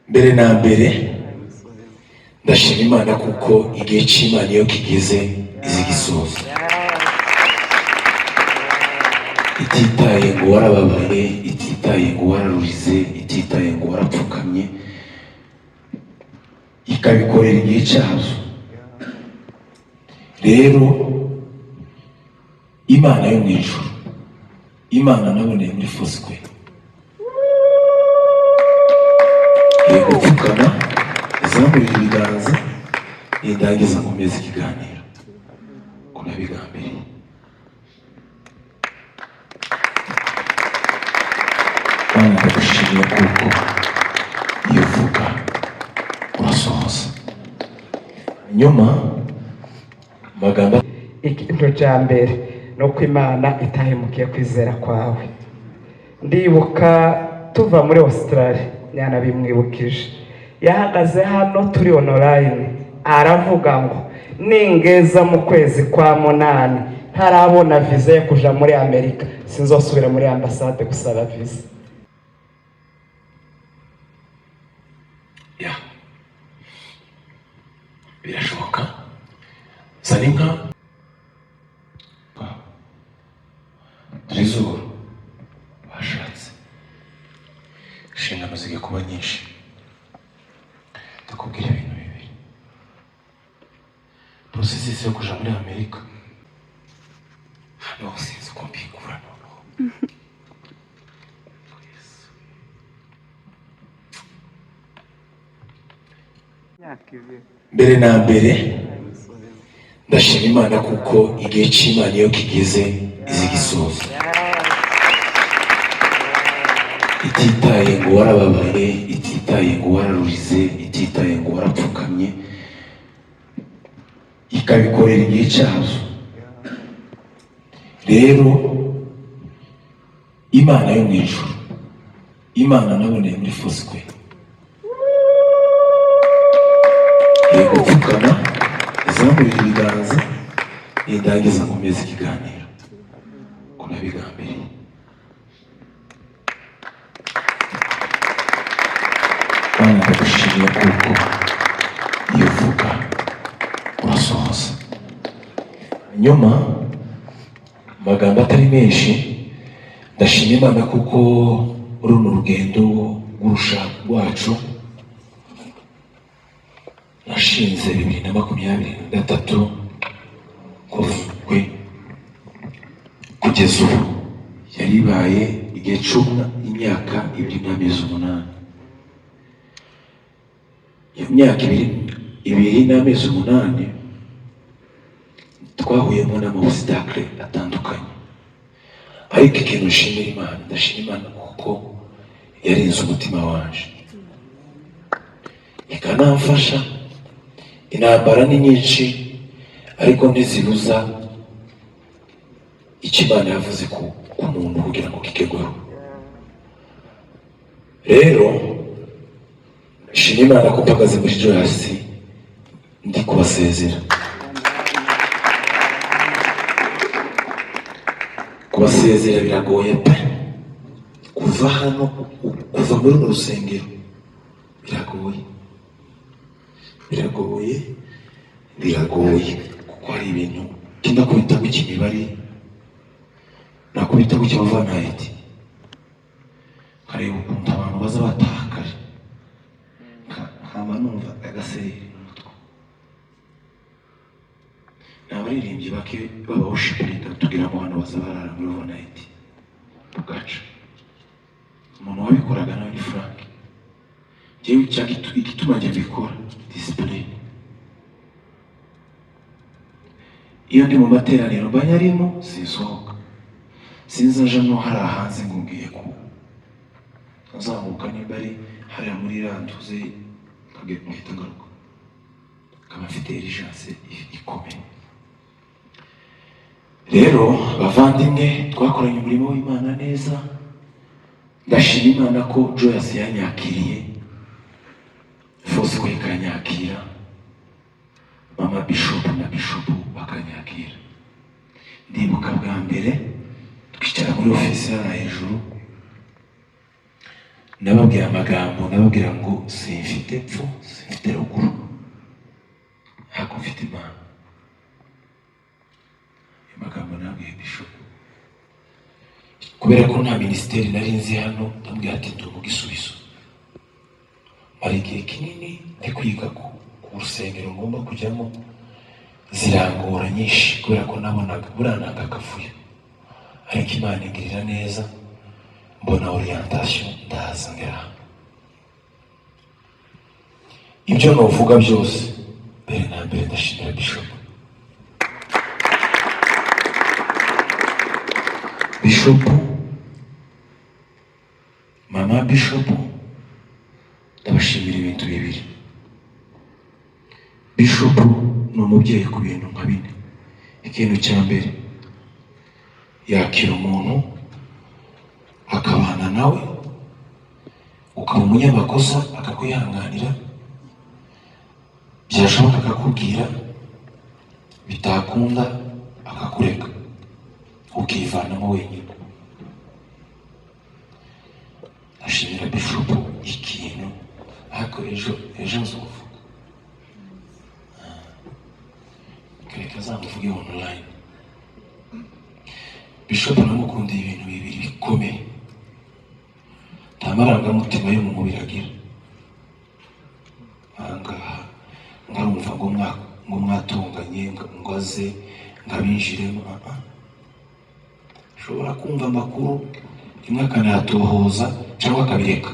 Mbere na mbere ndashima Imana kuko igihe cy'Imana iyo kigeze izigisoza, ititaye ngo warababaye, ititaye ngo wararurize, ititaye ngo warapfukamye, ikabikorera igihe cyazo. Rero Imana yo mu ijuru, Imana naboneye muri Foursquare, yego gupfukama izamurira ibiganza, nindangiza nkomeza ikiganiro ko nabigambiriye. Mana, ndagushimiye kuko iyo uvuga urasohoza. Nyuma amagambo Ikintu cya mbere ni uko Imana itahemukiye kwizera kwawe. Ndibuka tuva muri Australia, nyanabimwibukije, yahagaze hano turi online aravuga ngo ningeza mu kwezi kwa 8 ntarabona viza yo kuja muri Amerika, sinzosubira muri ambasade gusaba viza. Ya, birashoboka. Zana inka Trezor bashatse, inshingano zigiye kuba nyinshi. Ndakubwira ibintu bibiri: processus yo kuja muri Amerika hano sinzi uko mbikura noneho. Mbere na mbere ndashima Imana kuko igihe cy'Imana iyo kigeze izigisoza, ititaye ngo warababaye, ititaye ngo wararurize, ititaye ngo warapfukamye, ikabikorera igihe cyazo. Rero Imana yo mu ijuru, Imana naboneye muri Foursquare, yego gupfukama izamurira ibiganza, nindangiza nkomeza ikiganiro ko nabigambiriye. Mana, ndagushimiye kuko iyo uvuga urasohoza. Nyuma amagambo atari menshi, ndashima Imana kuko runo rugendo rw'urushako rwacu nashinze 2023 kuvwe kugeza ubu yaribaye igihe imyaka 2 n'amezi 8. Iyo myaka ibiri n'amezi 8 twahuyemo n'ama obstacle atandukanye, ariko ikintu nshimira Imana, ndashima Imana kuko yarinze umutima wanje ikanamfasha. Intambara ni nyinshi, ariko ntizibuza icyo Imana yavuze ku muntu kugira ngo kigerweho. Rero shima Imana ko mpagaze muri Joyous ndi kubasezera. Kubasezera biragoye pe, kuva hano, kuva muri runo rusengero biragoye, biragoye, biragoye, kuko hari ibintu tinda kubita ku imibare, nakubita ku cy'abavanayiti, nkareba ukuntu abantu baza bataha kare, nkaba numva agasereri mu mutwe. Ni abaririmbyi bake baba worship leader tugira ngo hano baza barara muri overnight bugaca. Umuntu wabikoraga nawe ni Frank. Njyewe igituma njye mbikora, discipline. Iyo ndi mu materaniro mba nyarimo, sinsohoka, sinzaja no hariya hanze ngo ngiye ku nzamuka, nimba ari hariya muri rantuze nkahita ngaruka, nkaba mfite urgence ikomeye. Rero bavandimwe, twakoranye umurimo w'Imana neza. Ndashima Imana ko Joyous yanyakiriye, Foursquare ikanyakira, mama Bishop na Bishop bakanyakira. Ndibuka bwa mbere twicara muri ofisi hariya hejuru, Nababwiye amagambo, ndababwira ngo simfite epfo, simfite ruguru, ntabwo mfite Imana. Ayo magambo nabwiye bishop kubera ko nta minisiteri nari nzi hano. Ndamubwira ati ndi igisubizo. Mara igihe kinini ndi kwiga ku rusengero ngomba kujyamo, zirangora nyinshi kubera ko nabonaga buriya nanga akavuyo, ariko Imana ingirira neza, mbona orientation, ndaza ngera hano. Ibyo nuvuga byose, mbere na mbere ndashimira bishop. Bishop, mama bishop, ndabashimira ibintu bibiri. Bishop ni umubyeyi ku bintu nka bine. Ikintu cya mbere, yakira umuntu akabana nawe, ukaba umunyamakosa akakwihanganira, byashoboka akakubwira, bitakunda akakureka ukivanamo wenyine. Ashimira bishop ikintu, ariko ejo ejo nzovuga, reka azamuvuge online. Bishop namukundiye ibintu bibiri bikomeye: nta marangamutima yo mu mubiri agira. Ahangaha ngarumva ngo ngo mwatunganye, ngo aze ngo abinjiremo. Ah, ah. Ashobora kumva amakuru rimwe akanayatohoza cyangwa akabireka,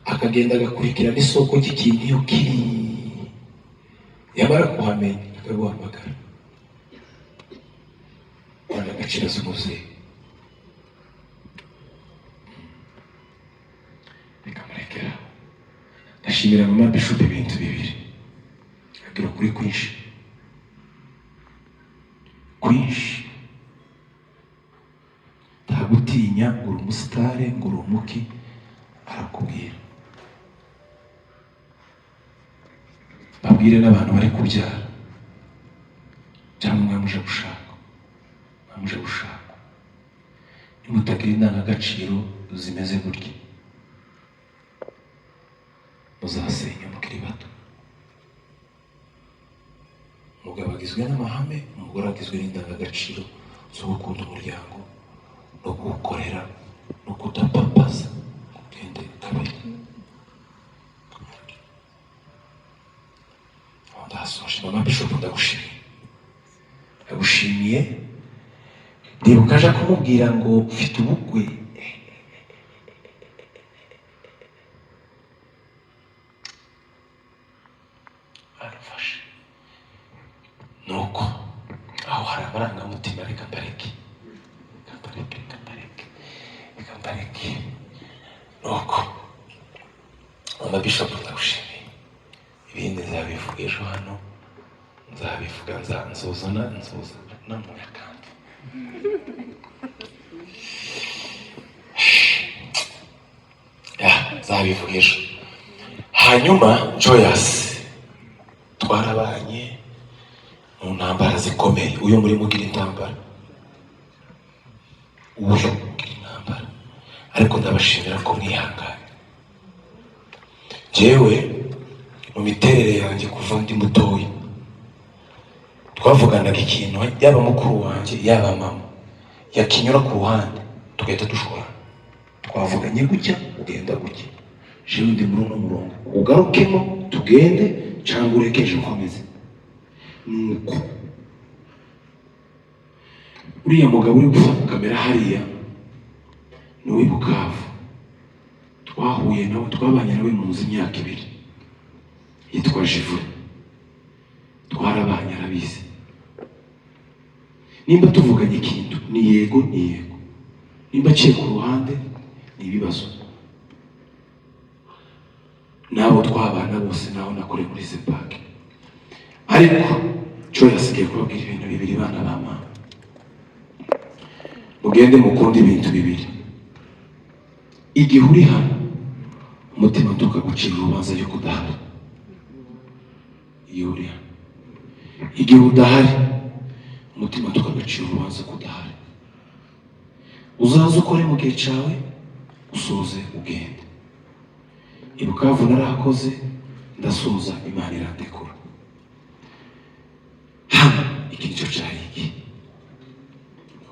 akagenda agakurikirana isoko ry'ikintu iyo kiri, yamara kuhamenya akaguhamagara. Indangagaciro z'umubyeyi. Reka murekera. Ndashimira mama bishop ibintu bibiri: agira ukuri kwinshi kwinshi, ntagutinya ngo uri umusitari, ngo uri umuki, arakubwira. Babwire n'abantu bari kubyara cyangwa mwamuje gushaka, mwamuje gushaka, nimutagira indangagaciro zimeze gutya muzasenya mukiri bato. Umugabo agizwe n'amahame, umugore agizwe n'indangagaciro zo gukunda umuryango no kuwukorera no kudapapaza. Ugende kabiri. Aho ndahasoje. Mama bishop, ndagushimiye, ndagushimiye. Ndibuka aje kumubwira ngo mfite ubukwe, arafashe. Nuko aho hari amarangamutima, reka mbareke, reka mbareke, reka mbareke, reka mbareke. Nuko mama bishop, ndagushimiye. Ibindi nzabivuga ejo hano, nzabivuga, nzuzana namuye akantu. Ya, nzabivuga ejo. Hanyuma Joyous twarabanye mu ntambara zikomeye. Uyu muri mugira intambara, uyu mugira intambara, ariko ndabashimira ko mwihanganye. Njyewe mu miterere yanjye kuva ndi mutoya, twavuganaga ikintu, yaba mukuru wanjye, yaba mama, yakinyura ku ruhande tugahita dushwana. Twavuganye gutya, ugenda gutya, jewe ndi muri uno murongo, ugarukemo tugende cyangwa ureke ejo nkomeze. Nuko uriya mugabo uri gufata kamera hariya ni uw'i Bukavu, twahuye nawe, twabanye nawe mu nzu imyaka 2, yitwa Jivure, twarabanye, arabizi. Nimba tuvuganye ikintu ni yego, ni yego, nimba aciye ku ruhande ni ibibazo. N'abo twabana bose, naho nakoreye muri Zepake. Ariko cyo yasigaye kubabwira ibintu bibiri: bana ba mama, mugende mukunde ibintu bibiri. Igihe uri hano, umutima ntukagucira urubanza yuko udahari. Igihe uri hano, igihe udahari, umutima ntukagucira urubanza ko udahari. Uzaze ukore mu gihe cyawe. Usoze ugende. I Bukavu narahakoze, ndasoza, Imana irandekura. Hano iki nicyo cari iki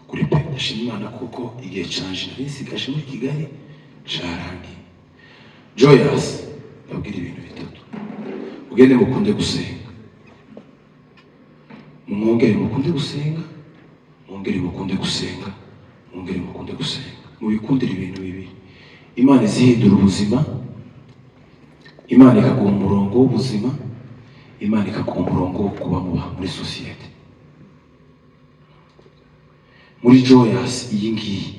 kuri pe. Ndashima Imana kuko igihe canje nari nsigaje muri Kigali carangiye. Joyous, ndabwira ibintu bitatu: ugende mukunde gusenga, mwongere mukunde gusenga, mwongere mukunde gusenga, mwongere mukunde gusenga. Mubikundire ibintu bibiri: Imana izihindura ubuzima, Imana ikaguha umurongo w'ubuzima, Imana ikaguha umurongo wo kuba muba muri sosiyete. Muri Joyous iyi ngiyi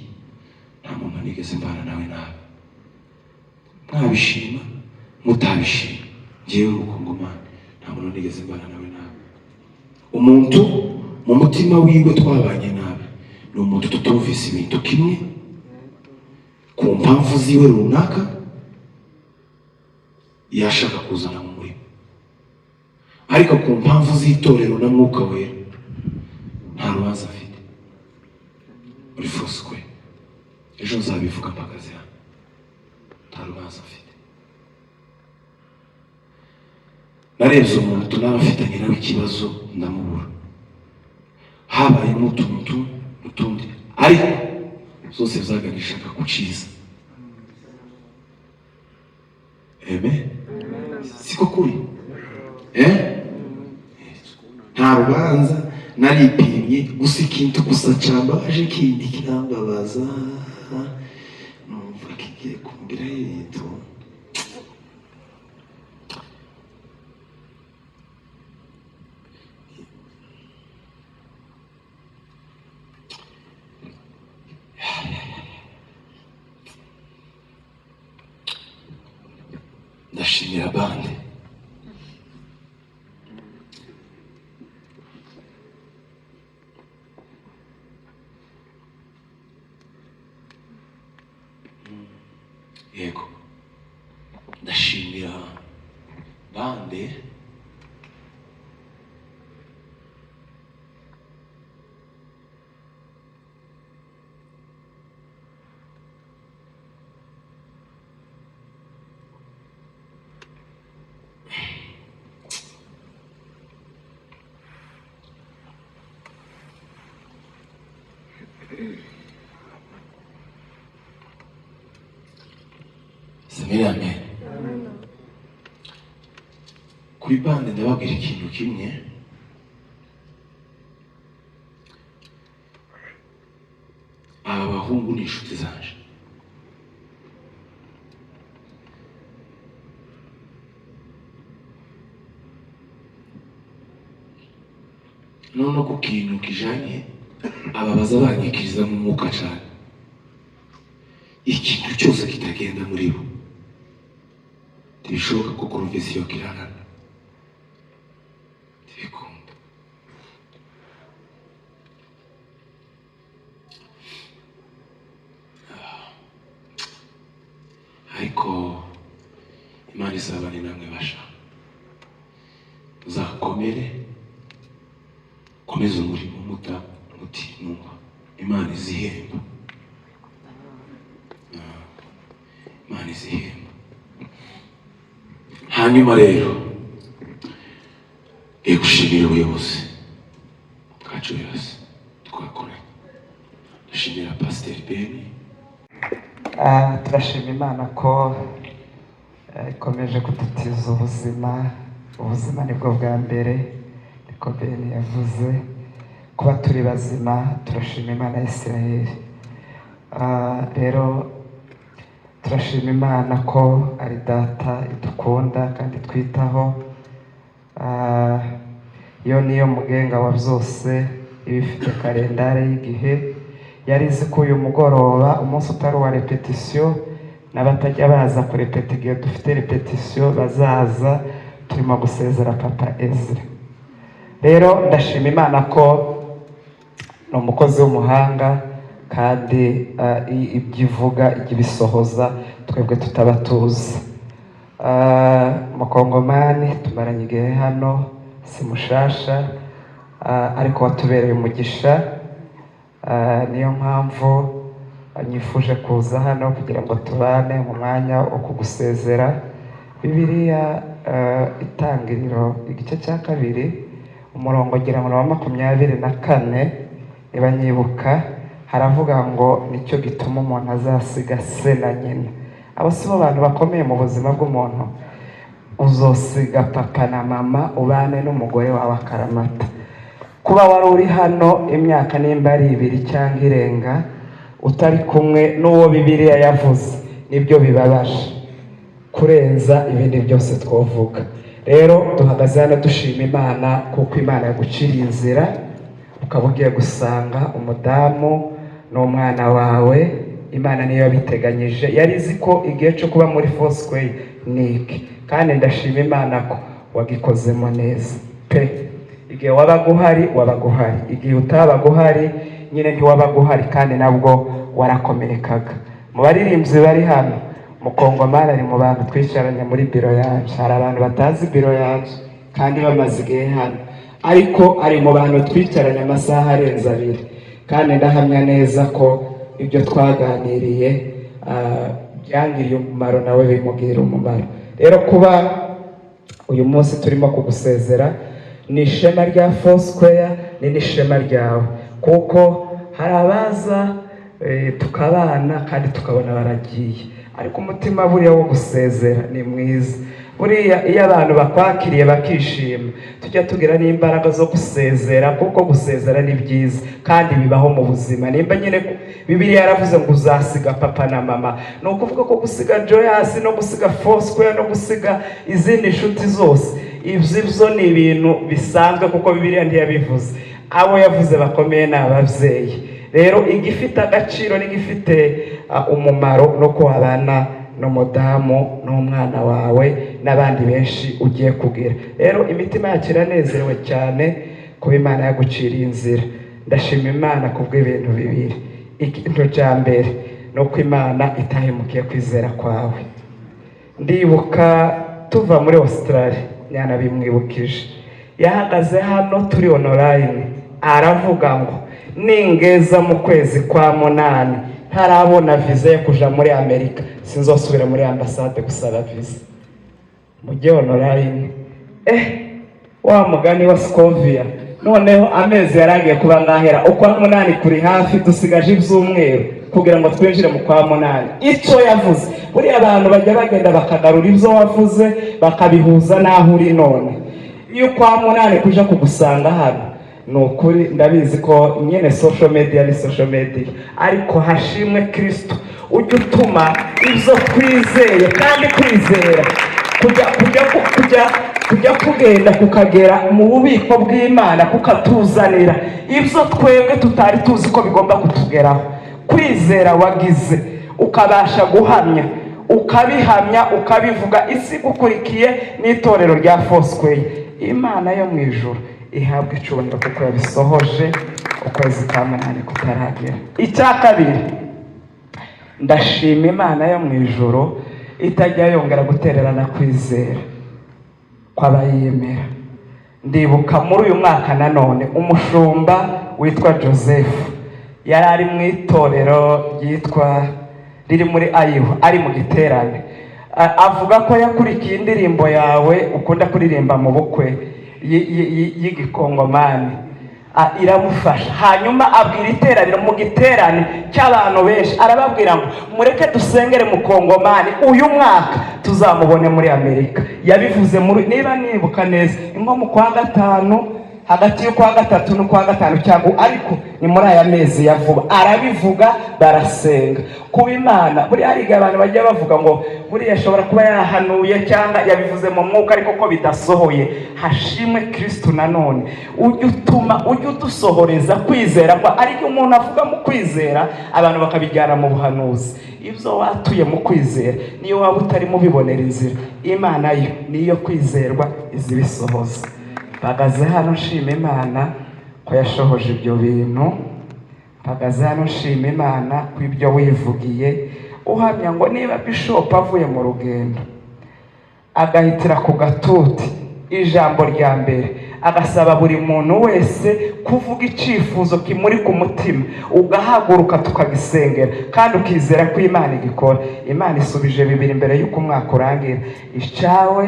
nta muntu nigeze mbana nawe nabi, mwabishima mutabishima. Ngewe mukongomani nta muntu nigeze mbana nawe nabi. Umuntu mu mutima wiwe twabanye nabi ni umuntu tutumvise ibintu kimwe ku mpamvu ziwe runaka yashaka kuzana mu murimo, ariko ku mpamvu z'itorero na Mwuka Wera nta rubanza afite muri Foursquare. Ejo nzabivuga mpagaze hano, nta rubanza afite. Narebye umuntu nawe afitanye nawe ikibazo ndamubura. Habayemo utuntu n'utundi, ariko zose zaganishaga ku cyiza. Amen, siko kuri? Eh, nta rubanza, naripimye gusa. Ikintu gusa cambabaje, kindi kirambabaza, numva kigiye kumbwira ibintu. Ndashimira bande. Yego, ndashimira bande. Semere amen kuri bande. Ndababwira ikintu kimwe: aba bahungu ni inshuti zanje. None ku kintu kijanye aba baza banyikiriza mu mwuka cane, ikintu cyose kitagenda muri bo ntibishoboka ko conversion kirarana, ntibikunda. Ariko Imana izabane namwe basha, muzakomere, komeza umurimo muta mutinuba. Imana izihemba. Imana izihemba. Hanyuma rero ngiye gushimira ubuyobozi bwa Joyous twakoranye, ndashimira Pasiteri Beni. Turashima Imana ko ikomeje kudutiza ubuzima. Ubuzima nibwo bwa mbere, niko Beni yavuze. Kuba turi bazima, turashima Imana ya Isirayeli. Rero turashima Imana ko ari Data idukunda kandi twitaho. Yo niyo mugenga wa byose, iba ifite kalendari y'igihe. Yari izi ko uyu mugoroba, umunsi utari uwa répétition, n'abatajya baza kurepeta igihe dufite répétition bazaza, turimo gusezera Papa Ezra. Rero ndashima Imana ko ni umukozi w'umuhanga kandi ibyo ivuga ijya ibisohoza twebwe tutaba tuzi. Mukongomani tumaranye igihe hano, si mushasha, ariko watubereye umugisha. Niyo mpamvu Nyifuje kuza hano kugira ngo tubane mu mwanya wo kugusezera. Bibiliya, Itangiriro igice cya 2, umurongo ngira ngo ni wa 24 niba nyibuka, haravuga ngo nicyo gituma umuntu azasiga se na nyina. Abo si bo bantu bakomeye mu buzima bw'umuntu. Uzosiga papa na mama ubane n'umugore wawe akaramata. Kuba wari uri hano imyaka nimba ari 2 cyangwa irenga utari kumwe n'uwo Bibiliya yavuze, nibyo bibabaje kurenza ibindi byose twavuga. Rero duhagaze hano dushima Imana kuko Imana yaguciriye inzira, ukaba ugiye gusanga umudamu n'umwana wawe. Imana niyo yabiteganyije, yari izi ko igihe cyo kuba muri Foursquare ni iki, kandi ndashima Imana ko wagikozemo neza pe. Igihe wabaga uhari wabaga uhari, igihe utabaga uhari nyine ntiwabaga uhari, kandi nabwo warakomerekaga. Mu baririmbyi bari hano, Mukongomani ari mu bantu twicaranye muri biro yanjye. Hari abantu batazi biro yanjye kandi bamaze igihe hano, ariko ari mu bantu twicaranye amasaha arenze 2, kandi ndahamya neza ko ibyo twaganiriye byangiriye umumaro, nawe bimugirira umumaro. Rero kuba uyu munsi turimo kugusezera ni ishema rya Foursquare, ni n'ishema ryawe, kuko hari abaza tukabana kandi tukabona baragiye, ariko umutima buriya wo gusezera ni mwiza. Buriya iyo abantu bakwakiriye bakishima, tujya tugira n'imbaraga zo gusezera, kuko gusezera ni byiza kandi bibaho mu buzima. Nimba nyine Bibiliya yaravuze ngo uzasiga papa na mama, ni ukuvuga ko gusiga Joyous no gusiga Foursquare no gusiga izindi nshuti zose, ibyo byo ni ibintu bisanzwe, kuko Bibiliya ntiyabivuze. Abo yavuze bakomeye ni ababyeyi. Rero igifite agaciro n'igifite umumaro no ko wabana n'umudamu n'umwana wawe n'abandi benshi ugiye kugira. Rero imitima yacu iranezerewe cyane kuba Imana yaguciriye inzira. Ndashima Imana kubw'ibintu bibiri. Ikintu cya mbere ni uko Imana itahemukiye kwizera kwawe. Ndibuka tuva muri Australia, yanabimwibukije, yahagaze hano turi online aravuga ngo ningeza mu kwezi kwa 8 ntarabona viza yo kuja muri Amerika, sinzosubira muri ambasade gusaba viza. Mujye online. Wa mugani wa Scovia, noneho amezi yaragiye kuba ngahera, ukwa 8 kuri hafi, dusigaje ibyumweru kugira ngo twinjire mu kwa 8. Icyo yavuze, buriya abantu bajya bagenda bakagarura ibyo wavuze bakabihuza n'aho uri none. Iyo ukwa 8 kuja kugusanga hano, ni ukuri ndabizi ko nyine social media ni social media, ariko hashimwe Kristo ujya utuma ibyo twizeye, kandi kwizera kujya kugenda kukagera mu bubiko bw'Imana, kukatuzanira ibyo twebwe tutari tuzi ko bigomba kutugeraho. Kwizera wagize ukabasha guhamya, ukabihamya, ukabivuga, isi igukurikiye n'itorero rya Foursquare. Imana yo mu ijuru ihabwa icyubahiro kuko yabisohoje ukwezi kwa 8 kutaragera. Icya kabiri, ndashima Imana yo mu ijuru itajya yongera gutererana kwizera kw'abayemera. Ndibuka muri uyu mwaka nanone umushumba witwa Joseph yari ari mu itorero ryitwa riri muri Ayiwa, ari mu giterane. Avuga ko yakurikiye indirimbo yawe ukunda kuririmba mu bukwe y'igikongomani, iramufasha. Hanyuma abwira iteraniro mu giterane cy'abantu benshi, arababwira ngo mureke dusengere mukongomani, uyu mwaka tuzamubone muri Amerika. Yabivuze muri, niba nibuka neza, nko mu kwa 5, hagati y'ukwa 3 n'ukwa 5 cyangwa, ariko ni muri aya mezi ya vuba. Arabivuga, barasenga. Kuba Imana, buriya hari igihe abantu bajya bavuga ngo buriya ashobora kuba yahanuye cyangwa yabivuze mu mwuka, ariko ko bidasohoye. Hashimwe Kristo nanone ujya utuma, ujya udusohoreza kwizera kwa, ariko umuntu avuga mu kwizera abantu bakabijyana mu buhanuzi. Ibyo watuye mu kwizera, niyo waba utarimo ubibonera inzira, Imana yo niyo kwizerwa, izibisohoza. Mpagaze hano nshima Imana ko yashohoje ibyo bintu. Mpagaze hano nshima Imana ko ibyo wivugiye uhamya ngo niba bishop avuye mu rugendo agahitira ku gatuti, ijambo rya mbere agasaba buri muntu wese kuvuga icyifuzo kimuri ku mutima, ugahaguruka tukagisengera kandi ukizera ko Imana igikora. Imana isubije bibiri mbere y'uko umwaka urangira, icyawe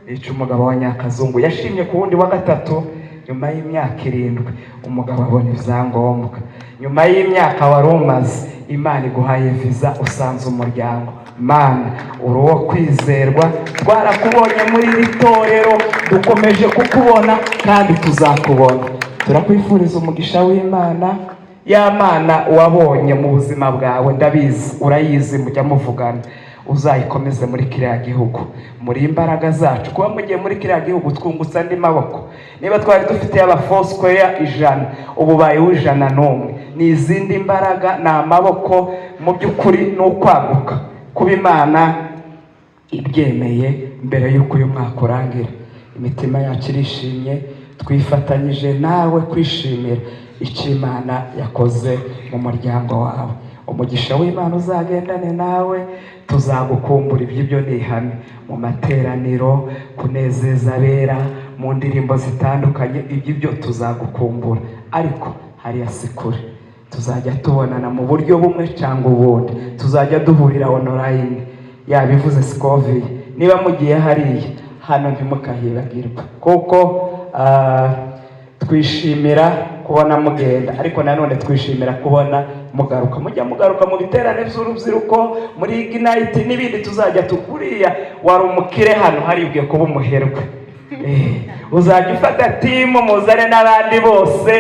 ica umugabo wa Nyakazungu. Yashimye ku wundi wa gatatu nyuma y'imyaka 7 umugabo abona ibyangombwa. Nyuma y'imyaka wari umaze, Imana iguhaye visa, usanze umuryango. Mana uri uwo kwizerwa, twarakubonye muri iri torero, dukomeje kukubona kandi tuzakubona. Turakwifuriza umugisha w'Imana. Ya Mana wabonye mu buzima bwawe, ndabizi urayizi, mujya muvugana, uzayikomeze muri kiriya gihugu, muri imbaraga zacu. Kuba mugiye muri kiriya gihugu twungutse andi maboko. Niba twari dufite aba Foursquare 100, ubu baye 101. Ni izindi mbaraga, ni amaboko, mu by'ukuri ni ukwaguka. Kuba Imana ibyemeye mbere y'uko uyu mwaka urangira, imitima yacu irishimye, twifatanyije nawe kwishimira icyo Imana yakoze mu muryango wawe. Umugisha w'Imana uzagendane nawe, tuzagukumbura iby'ibyo ni ihame mu materaniro, kunezeza abera mu ndirimbo zitandukanye, iby'ibyo tuzagukumbura. Ariko hariya si kure, tuzajya tubonana mu buryo bumwe cyangwa ubundi, tuzajya duhurira online. Yabivuze Sikovi, niba mugiye hariya hano ntimukahibagirwe, kuko twishimira kubona mugenda, ariko nanone twishimira kubona mugaruka. Mujya mugaruka mu biterane by'urubyiruko, muri Ignite n'ibindi tuzajya tukuriya. Wari umukire hano, haribwiye kuba umuherwe. Uzajya ufata timu, muzane n'abandi bose,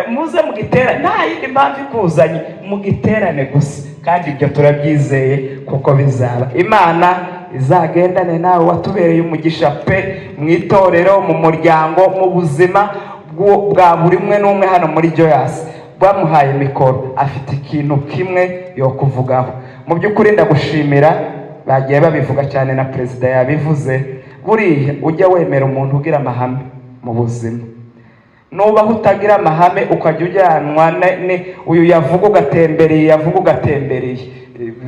muze mugiterane, nta yindi mpamvu ikuzanye, mugiterane gusa. Kandi ibyo turabyizeye kuko bizaba. Imana izagendane nawe, watubereye umugisha pe, mu itorero, mu muryango, mu buzima bwa buri umwe n'umwe hano muri Joyous. Bamuhaye mikoro, afite ikintu kimwe yo kuvugaho. Mu by'ukuri ndagushimira, bagiye babivuga cyane na perezida yabivuze. Buriya ujya wemera umuntu ugira amahame mu buzima. Nubaho utagira amahame ukajya ujyanwa uyu yavuga ugatembereye, yavuga ugatembereye,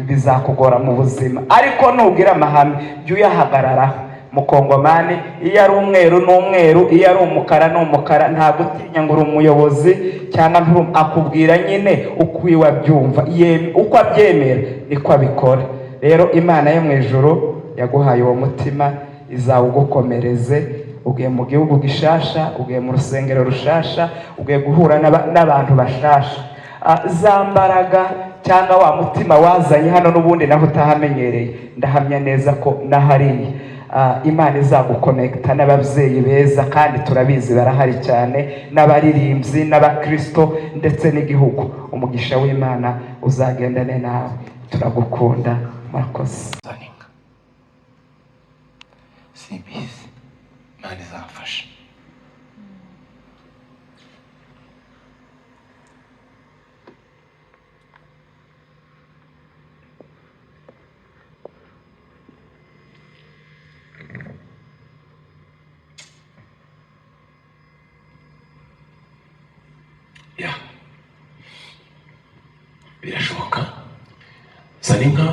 bizakugora mu buzima. Ariko nugira amahame jya uyahagararaho. Mukongomani iyo ari umweru n'umweru, iyo ari umukara n'umukara, nta gutinya ngo uri umuyobozi cyangwa akubwira nyine uko iwe abyumva, uko abyemera niko abikora. Rero Imana yo mu ijuru yaguhaye uwo mutima, izawugukomereze. Ugiye mu gihugu gishasha, ugiye mu rusengero rushasha, ugiye guhura n'abantu bashasha. Za mbaraga cyangwa wa mutima wazanye hano n'ubundi naho utahamenyereye, ndahamya neza ko nahariye Imana izagukonekita n'ababyeyi beza, kandi turabizi barahari cyane, n'abaririmbyi n'abakristo ndetse n'igihugu. Umugisha w'Imana uzagendane nawe, turagukunda, murakoze. Simbizi, Imana izamfasha. Ya, birashoboka. Zaninka,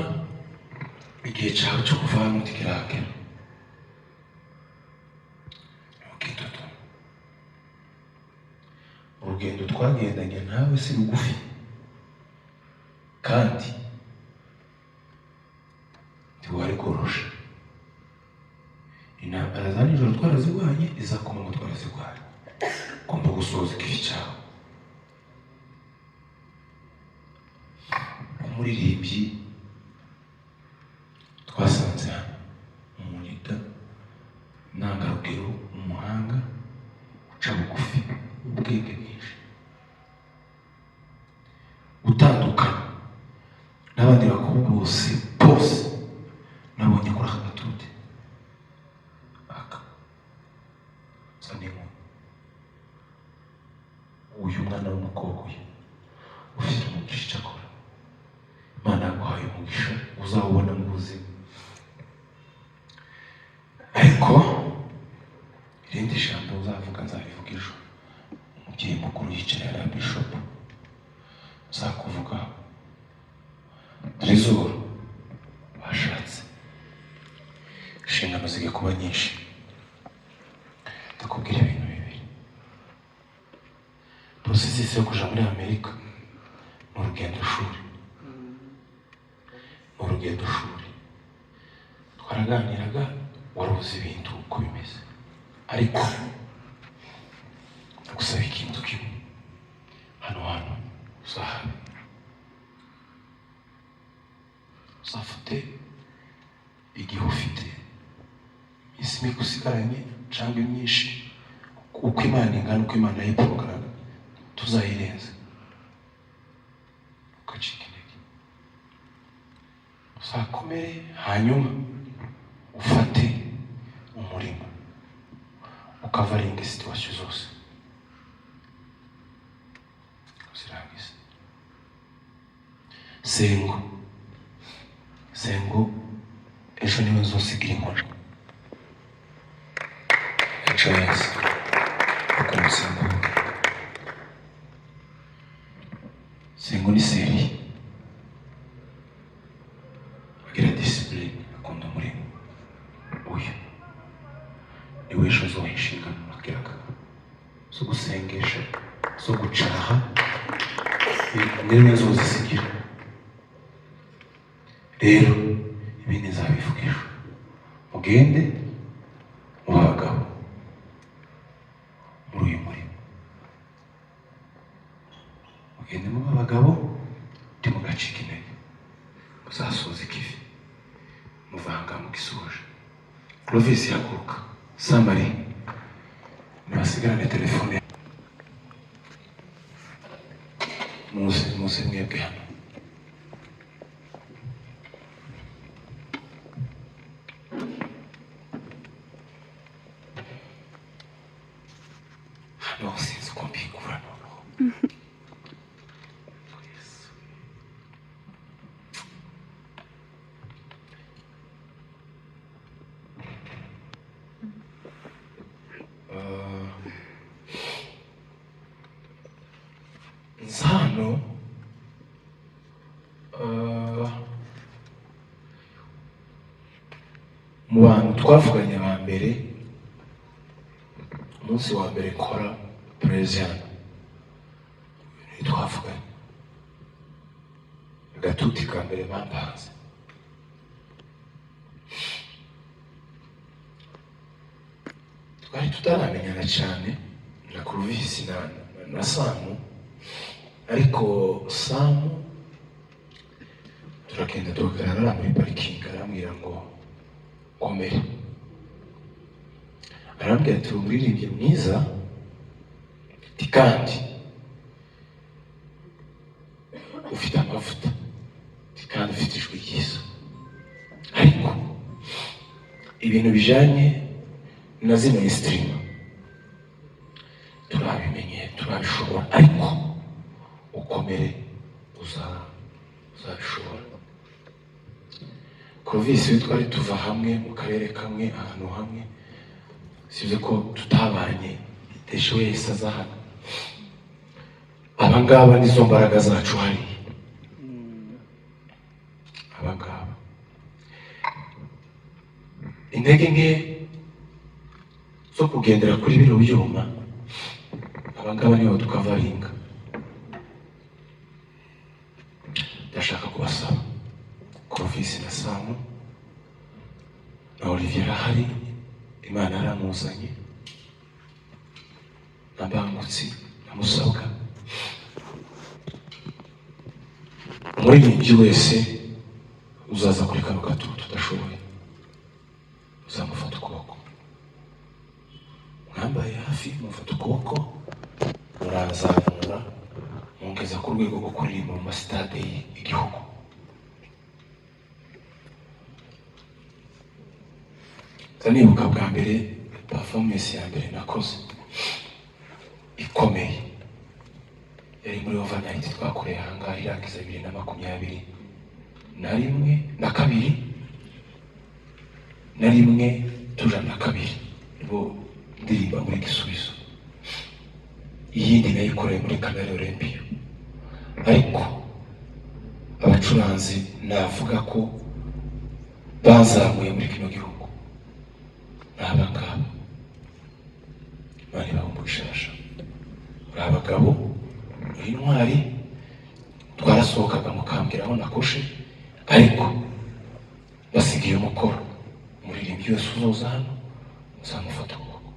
igihe cyawe cyo kuva hano ntikiragera. Ntukitoto, urugendo twagendanye nawe si rugufi, kandi ntiwari korosha. Intambara za nijoro twarazirwanye, iza ku manywa twarazirwanye. Ugomba gusoza igihe cyawe. Umuririmbyi twasanze hano, umunita intangarugero, umuhanga uca bugufi, ubwenge bwinshi, utandukanye n'abandi bakobwa bose bose nabonye kuri aka gatuti aka. Zaninka, uyu mwana w'umukobwa uyu ufite umugisha, icyakora Imana yaguhaye umugisha uzawubona mu buzima. Ariko irindi jambo uzavuga nzabivuga ejo. Umubyeyi mukuru yicaye hariya, bishop, uzakuvuga Trezor, bashatse inshingano zigiye kuba nyinshi. Ndakubwira ibintu bibiri. Clovis yo kuja muri Amerika ni urugendo shuri, ni urugendo shuri. Twaraganiraga, wari uzi ibintu uko bimeze, ariko ndagusaba ikintu kimwe: hano hantu uzahabe, uzafate igihe ufite, iminsi mike usigaranye cyangwa myinshi, uko Imana ingana, uko Imana yiporogaramu, tuzayirenza ugacika intege. Uzakomere, hanyuma ufate umurimo ukavaringa situation zose, uzirangize. Sengo, Sengo, ejo niwe nzosigira inkoni. Ejo heza ukumusimbura. Sengo ni sérieux, agira discipline, akunda umurimo. Uyu niwe ejo uzoha inshingano agiraga zo gusengesha, zo gucaha, niwe nzozisigira. Rero ibindi nzabivuga ejo. Mugende muba abagabo muri uyu murimo, mugende muba abagabo, ntimugacike intege, muzasoza ikivi muvanga mugisoje. Clovis, haguruka. Samari, nibasigarane telefone. Muze, muze mwebwe hano. Hano sinzi uko mbikura noneho. Yesu. Nza hano, mu bantu twavuganye ba mbere, umunsi wa mbere nkora perezida twavuganye, agatuti ka mbere bampanze, twari tutaramenyana cyane na Clovis na Samu, ariko Samu turagenda tuhagarara muri parikingi, arambwira ngo komere, arambwira ati: "Uri umuririmbyi mwiza," ati, "kandi ufite amavuta," ati, "kandi ufite ijwi ryiza, ariko ibintu bijanye na zino instrument turabimenye, turabishobora, ariko ukomere, uzabishobora." Clovis we twari tuva hamwe mu karere kamwe, ahantu hamwe, sibyo ko tutabanye. Ejo wese aza hano, aba ngaba nizo mbaraga zacu hariya. Aba ngaba, intege nke zo kugendera kuri bino byuma, aba ngaba nibo tukavaringa. Ndashaka kubasaba, Clovis na Samu na Olivier arahari, Imana yaramuzanye, na Mbangutsi na Musabwa, umuririmbyi wese uzaza kuri kano gatutu tudashoboye, uzamufata ukuboko, mwambaye hafi, mufata ukuboko, murazamura, mungeza ku rwego rwo kuririmba mu masitade y'igihugu. Nza nibuka bwa mbere performance ya mbere nakoze ikomeye, yari muri overnight twakoreye ahangaha, irangiza 2021 na kabiri na rimwe tuja na kabiri, nibwo ndirimba muri Gisubizo. Iyindi nayikoreye muri Canal Olympia, ariko abacuranzi navuga ko bazamuye muri kino gihugu ni aba ngaba. Imana ibahe umugisha. Muri abagabo. Muri intwari, twarasohokaga mukambwira aho nakoshe, ariko basigiye umukoro: umuririmbyi wese uzoza hano uzamufata ukuboko,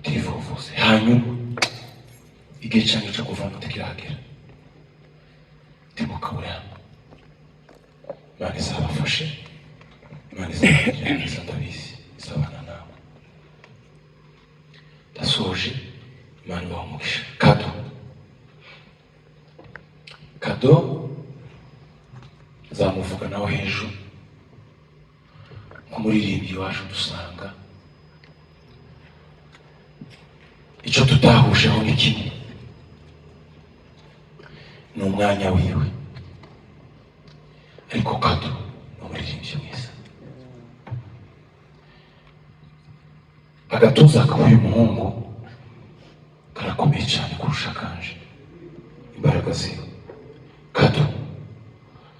ndivuvuze. Hanyuma igihe cyanjye cyo kuva hano kirahagera, ndimukabure hano. Imana izabafashe, Imana izabagirira neza, ndabizi izabana nawe. Ndasoje, Imana ibaha umugisha. Kado, Kado nzamuvuga nawe hejuru nk'umuririmbyi waje udusanga. Icyo tutahujeho ni kimwe, ni umwanya wiwe, ariko Kado ni umuririmbyi mwiza. Agatuza k'uyu muhungu karakomeye cyane kurusha kanje, imbaraga ziwe. Kado,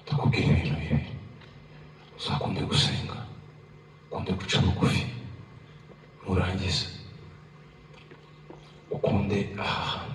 ndakubwira ibintu bibiri: uzakunde gusenga, ukunde guca bugufi, nurangiza ukunde aha hantu.